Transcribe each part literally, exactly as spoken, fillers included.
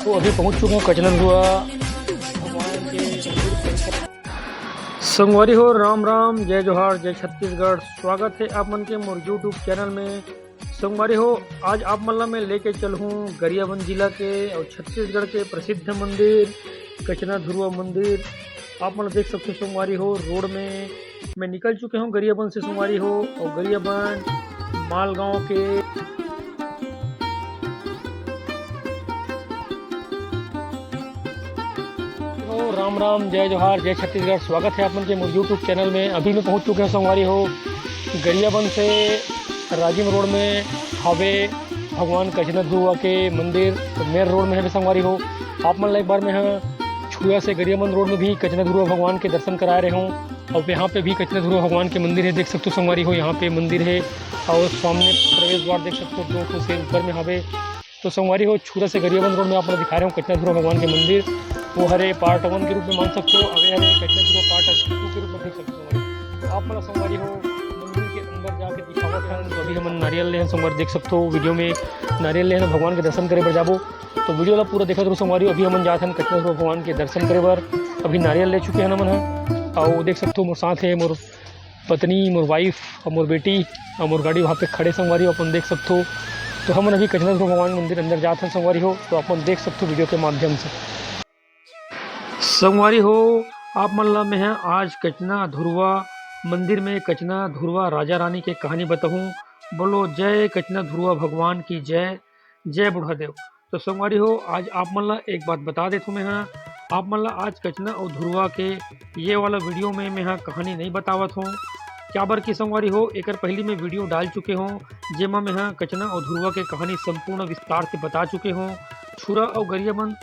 तो अभी पहुंच चुके हैं कचना धुआ। संगवारी हो, राम राम, जय जोहार, जय छत्तीसगढ़। स्वागत है आप मन के मोर YouTube चैनल में। संगवारी हो, आज आप मन ला मैं लेके चलहूँ गरियाबंद जिला के और छत्तीसगढ़ के प्रसिद्ध मंदिर कचना धुरवा मंदिर। आप मन देख सकते हो संगवारी हो, रोड में मैं निकल चुके हूँ गरियाबंद से संगवारी हो, और गरियाबंद मालगांव के ओ, राम राम, जय जोहार, जय छत्तीसगढ़। स्वागत है आप मन के मोर YouTube चैनल में। अभी मैं पहुंच चुके हैं संगवारी हो गरियाबंद से राजिम रोड में हवे भगवान कचना धुरवा के मंदिर। तो मेन रोड में हवे संगवारी हो। आप मन ला एक बार मैं ह छुरा से गरियाबंद रोड में भी कचना धुरवा भगवान के दर्शन कराए रहे हूँ। और यहाँ पे भी कचना धुरवा भगवान के मंदिर है, देख सकते हो संगवारी हो, यहाँ पे मंदिर है। और सामने प्रवेश द्वार देख सकते हो, दो फुट से ऊपर में हवे। तो संगवारी हो, छुरा से गरियाबंद रोड में आप लोग दिखा रहे हो कचना धुरवा भगवान के मंदिर, वो हरे पार्ट वन के रूप में मान सकते हो, अवे हरे कचना धुरवा पार्ट टू के रूप में देख सकते हो। आप मन संगवारी हो, मंदिर के अंदर जाके दिखावत हन। तो अभी हमन नारियल ले हन संगवारी, देख सकते हो वीडियो में नारियल ले हन, भगवान के दर्शन करे बर जाबो। तो वीडियो ला पूरा देखत रहो संगवारी हो। अभी हमन जात हन कचना धुरवा भगवान के दर्शन करे बर। अभी नारियल ले चुके हन हमन ह, और देख सकते हो मोर साथ है मोर पत्नी, मोर वाइफ और मोर बेटी और मोर गाड़ी वहाँ पे खड़े संगवारी हो, अपन देख सकते हो। तो हमन अभी कचना धुरवा भगवान मंदिर अंदर जात हन संगवारी हो, तो अपन देख सकते हो वीडियो के माध्यम से। संगवारी हो, आप मन ला मैं ह आज कचना धुरवा मंदिर में कचना धुरवा राजा रानी के कहानी बताहूँ। बोलो जय कचना धुरवा भगवान की जय, जय बुढ़ादेव। तो संगवारी हो, आज आप मन ला एक बात बता देथों मैं ह, आप मन ला आज कचना और धुरवा के ये वाला वीडियो में मैं ह कहानी नहीं बतावत हूँ। क्या बर कि संगवारी हो, एकर पहली मैं वीडियो डाल चुके हूँ, जेमा मैं ह कचना और धुरवा के कहानी संपूर्ण विस्तार से बता चुके हूँ। छुरा और गरियाबंद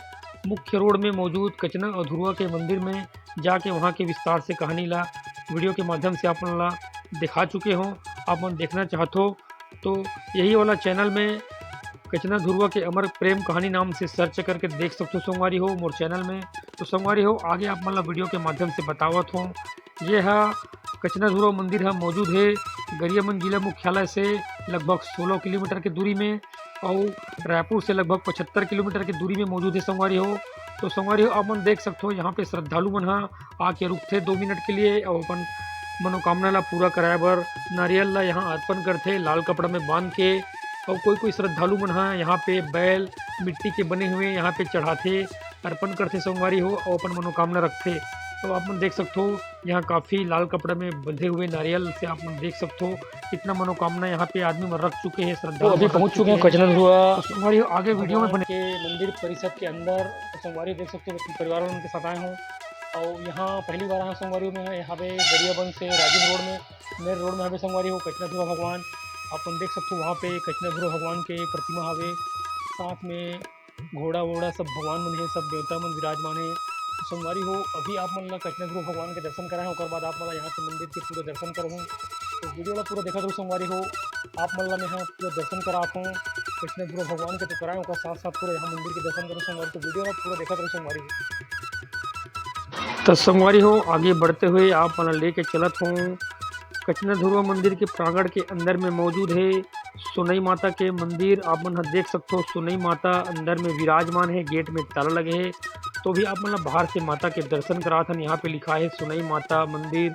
मुख्य रोड में मौजूद कचना और धुरवा के मंदिर में जाके वहाँ के विस्तार से कहानी ला वीडियो के माध्यम से आप मन ला दिखा चुके हूँ। आप मन देखना चाहत हो तो यही वाला चैनल में कचना धुरवा के अमर प्रेम कहानी नाम से सर्च करके देख सकते हो संगवारी हो मोर चैनल में। तो संगवारी हो, आगे आप मन ला वीडियो के माध्यम से बतावत हूँ। ये ह कचना धुरवा मंदिर ह मौजूद है गरियाबंद जिला मुख्यालय से लगभग सोलह किलोमीटर के दूरी में, और रायपुर से लगभग पचहत्तर किलोमीटर के दूरी में मौजूद है संगवारी हो। तो संगवारी हो, आप मन देख सकते हो, यहाँ पे श्रद्धालु मन ह आके रुकथे दो मिनट के लिए और अपन मनोकामना ला पूरा कराए बर नारियल ला यहाँ अर्पण करथे लाल कपड़ा में बांध के। और कोई कोई श्रद्धालु मन ह यहाँ पे बैल मिट्टी के बने हुए यहाँ पे चढ़ाथे, अर्पण करथे संगवारी हो, और अपन मनोकामना रखथे। तो आप मन देख सकते हो, यहाँ काफी लाल कपड़ा में बंधे हुए नारियल से आप मन देख सकते हो, कितना मनोकामना यहाँ पे आदमी मन रख चुके हैं, तो श्रद्धालु अभी मन रख पहुंच चुके हैं कचना धुरवा। तो संगवारी हो, आगे वीडियो में भगवान बने के मंदिर परिसर के अंदर। तो संगवारी देख सकते हो, अपने परिवार वालों के साथ आए हूँ और यहाँ पहली बार आया संगवारी में। यहाँ पे गरियाबंद से राजिम रोड में, मेन रोड में हवे संगवारी हो कचना धुरवा भगवान। आप मन देख सकते हो, वहाँ पे कचना धुरवा भगवान के प्रतिमा हवे, साथ में घोड़ा वोड़ा सब भगवान मन हे, सब देवता मन विराजमान हे। तो संगवारी हो, अभी आप मन ला कचना धुरवा भगवान के दर्शन कराए, ओकर बाद आप मन ला यहाँ के मंदिर के पूरा दर्शन करहूँ। तो वीडियो ला पूरा देखत रहो संगवारी हो, आप मन ला मैं यहाँ पूरा दर्शन करात हूँ कचना धुरवा भगवान के। तो कराए, ओकर साथ साथ पूरा यहाँ मंदिर के दर्शन करो संगवारी। तो वीडियो ला पूरा देखत रहो संगवारी हो। तो संगवारी हो, आगे बढ़ते हुए आप मन ला लेके चलत हूँ कचना धुरवा मंदिर के प्रांगण के अंदर में मौजूद है सुनई माता के मंदिर। आप मन ह देख सकथो, सुनई माता अंदर में विराजमान है, गेट में ताला लगे है। तो भी आप मन ला बाहर से माता के दर्शन करात हन। यहाँ पे लिखा है सुनई माता मंदिर,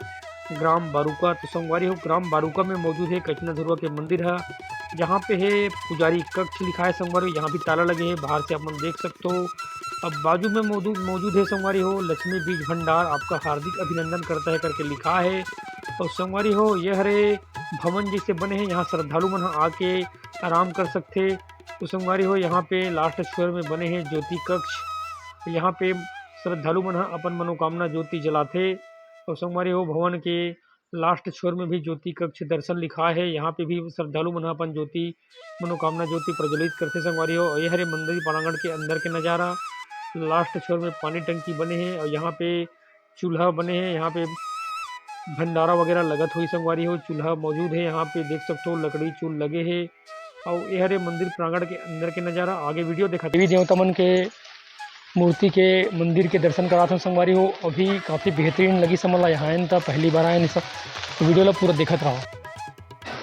ग्राम बारूका। तो संगवारी हो, ग्राम बारूका में मौजूद है कचना धुरवा के मंदिर है। यहाँ पे है पुजारी कक्ष लिखा है संगवारी हो, यहाँ भी ताला लगे है, बाहर से आप मन देख सकते हो। अब बाजू में मौजूद मौजूद है संगवारी हो लक्ष्मी बीज भंडार, आपका हार्दिक अभिनंदन करता है करके लिखा है। और संगवारी हो, ये हरे भवन जैसे बने हैं, यहाँ श्रद्धालु मन ह आके आराम कर सकथे। तो संगवारी हो, यहाँ पे लास्ट छोर में बने हैं ज्योति कक्ष, यहाँ पे श्रद्धालु मन ह अपन मनोकामना ज्योति जलाथे। और संगवारी हो, भवन के लास्ट छोर में भी ज्योति कक्ष दर्शन लिखा है, यहाँ पे भी श्रद्धालु मन ह अपन ज्योति, मनोकामना ज्योति प्रज्वलित करथे संगवारी हो। और ये हरे मंदिर प्रांगण के अंदर के नजारा, लास्ट छोर में पानी टंकी बने हैं और यहाँ पे चूल्हा बने हैं, यहाँ पे भंडारा वगैरह लगत होही संगवारी हो। चूल्हा मौजूद है, यहाँ पे देख सकते हो लकड़ी चूल लगे है। और ये हरे मंदिर प्रांगण के अंदर के नजारा, आगे वीडियो देखा देवी देवता मन के मूर्ति के मंदिर के दर्शन करात हन संगवारी हो। अभी काफी बेहतरीन लगी समझ ला, यहाँ आयन त पहली बार आयन, सब वीडियो ला पूरा देखत रहो।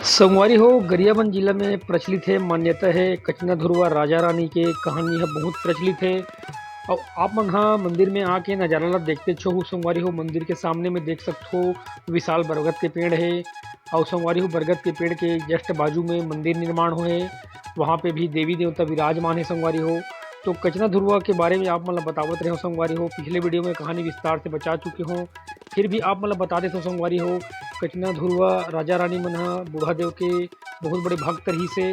संगवारी हो, गरियाबंद जिला में प्रचलित हे, मान्यता हे, कचना धुरवा राजा रानी के कहानी ह बहुत प्रचलित हे। अउ आप मन ह मंदिर में आके नजारा ला देखते हो संगवारी हो, मंदिर के सामने में देख सकथो विशाल बरगद के पेड़ हे। अउ संगवारी हो, बरगद के पेड़ के just बाजू में मंदिर निर्माण होए हे, वहाँ पे भी देवी देवता विराजमान हे संगवारी हो। तो कचना धुरवा के बारे में आप मन ला बतावत रहे हो संगवारी हो, पिछले वीडियो में कहानी विस्तार से बचा चुके हो, फिर भी आप मन ला बता देथों संगवारी हो, कचना धुरवा राजा रानी मन ह बूढ़ा देव के बहुत बड़े भक्त रहिस हे,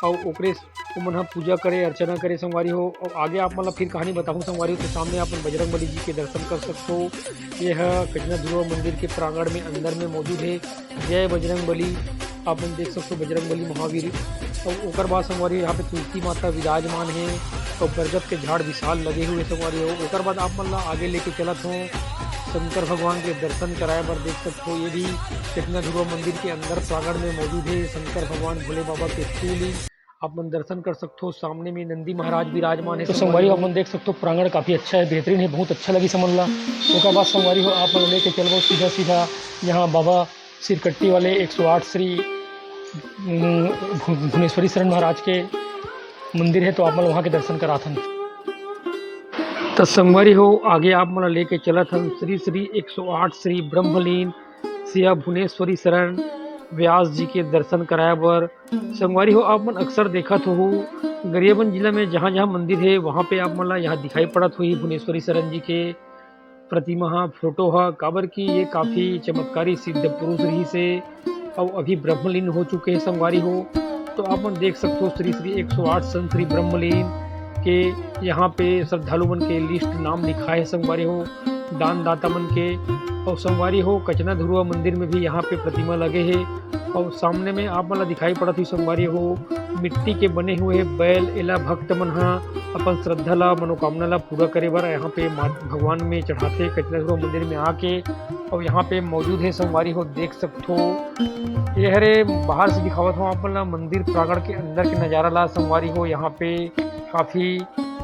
अउ ओकरे ओमन ह पूजा करे, अर्चना करे संगवारी हो। अउ आगे आप मन ला फिर कहानी बताहूँ संगवारी हो, तो सामने आप मन बजरंग बली जी के दर्शन कर सकथो। ये ह कचना धुरवा मंदिर के प्रांगण में अंदर में मौजूद हे। जय बजरंग बली, आप मन देख सकथो बजरंग बली महावीर। अउ ओकर बाद संगवारी हो, यहाँ पे तुलसी माता विराजमान हे, अउ बरगद के झाड़ विशाल लगे हुए संगवारी हो। ओकर बाद आप मन ला आगे लेके चलत हों शंकर भगवान के दर्शन कराए बर। देख सकथो ये भी कचना धुरवा मंदिर के अंदर प्रांगण में मौजूद हे शंकर भगवान भोले बाबा के शिवलिंग। आप मन दर्शन कर सकथो, सामने में नंदी महाराज विराजमान हे तो संगवारी संगवारी हो। आप मन देख सकथो प्रांगण काफी अच्छा हे, बेहतरीन हे, बहुत अच्छा लगिस हमन ला। ओकर बाद संगवारी हो, आप मन लेके चलबो सीधा सीधा यहाँ बाबा सिरकट्टी वाले एक सौ आठ श्री, उम, भु-, भुवनेश्वरी शरण महाराज के मंदिर हे, तो आप मन वहाँ के दर्शन कराथन। त संगवारी हो, आगे आप मन ला लेके चलत हन श्री श्री एक सौ आठ श्री ब्रह्मलीन सिया भुवनेश्वरी शरण व्यास जी के दर्शन कराए बर। संगवारी हो, आप मन अक्सर देखत होहू, गरियाबंद जिला में जहाँ-जहाँ मंदिर हे, वहाँ पे आप मन ला यहाँ दिखाई पड़त होही भुवनेश्वरी शरण जी के प्रतिमा ह, फोटो ह, काबर कि ये काफी चमत्कारी सिद्ध पुरुष रहिस हे, अउ अभी ब्रह्मलीन हो चुके हे संगवारी हो। तो आप मन देख सकथो श्री श्री एक सौ आठ संत श्री ब्रह्मलीन के यहाँ पे श्रद्धालु मन के लिस्ट, नाम लिखाए हे संगवारी हो, दान दाता मन के। अउ संगवारी हो, कचना धुरवा मंदिर में भी यहाँ पे प्रतिमा लगे हे, अउ सामने में आप मन ला दिखाई पड़त होही संगवारी हो, मिट्टी के बने हुए बैल, एला भक्त मन ह अपन श्रद्धा ला, मनोकामना ला पूरा करे बर यहाँ पे माँ भगवान में चढ़ाथे। कचना धुरवा मंदिर में आके, अउ यहाँ पे मौजूद हे संगवारी हो, देख सकथो। ये हरे बाहर से दिखावत हो आप मन ला मंदिर प्रांगण के अंदर के नजारा ला संगवारी हो। यहाँ पे काफी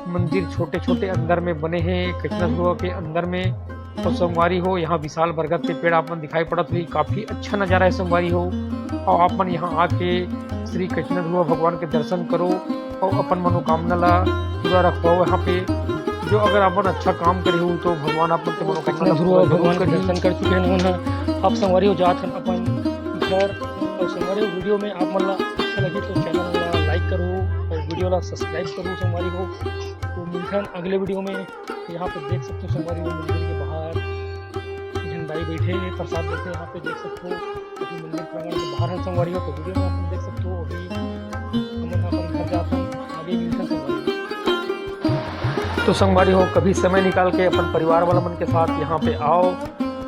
मंदिर छोटे-छोटे अंदर में बने हे, कचना धुरवा के अंदर में। तो संगवारी हो, यहाँ विशाल बरगद के पेड़ आप मन दिखाई पड़त होही, काफी अच्छा नजारा हे संगवारी हो। अउ आप मन यहाँ आके श्री कचना धुरवा भगवान के दर्शन करो अउ अपन मनोकामना ला पूरा रखवाओ। यहाँ पे जो अगर आप मन अच्छा काम करे हो, तो भगवान आप मन के मनोकामना कचना ला धुरवा पूरा जरूर भगवान के करही। दर्शन कर चुके हैं हमन ह। अब संगवारी हो जात हन अपन घर। अउ संगवारी हो, वीडियो में आप मन ला अच्छा लगी तो चैनल ला लाइक करो अउ वीडियो ला सब्सक्राइब करो संगवारी हो। तो मिलथन अगले वीडियो में। यहाँ पे देख सकथो संगवारी हो, मंदिर के बाहर झंडाई बैठे हे, प्रसाद देथे। यहाँ पे देख सकथो अभी मंदिर प्रांगण के बाहर हे संगवारी हो। तो वीडियो में आप देख सकथो, अभी हमन अपन घर जात हन, आगे मिलथन संगवारी हो। तो संगवारी हो, कभी समय निकाल के अपन परिवार वाला मन के साथ यहाँ पे आओ।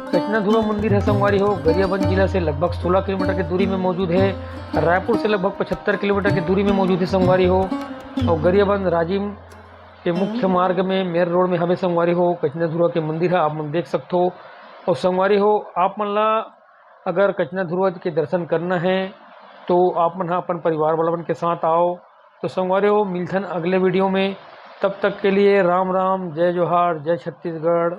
कचना धुरवा मंदिर हे संगवारी हो, गरियाबंद जिला से लगभग सोलह किलोमीटर के दूरी में मौजूद हे, रायपुर से लगभग पचहत्तर किलोमीटर के दूरी में मौजूद हे संगवारी हो। अउ गरियाबंद राजिम के मुख्य मार्ग में मेन रोड में हवे संगवारी हो, कचना धुरवा के मंदिर ह आप मन देख सकथो। अउ संगवारी हो, आप मन ला अगर कचना धुरवा के दर्शन करना हे तो आप मन ह अपन परिवार वाला मन के साथ आओ। तो संगवारी हो, मिलथन अगले वीडियो में, तब तक के लिए राम राम, जय जोहार, जय छत्तीसगढ़।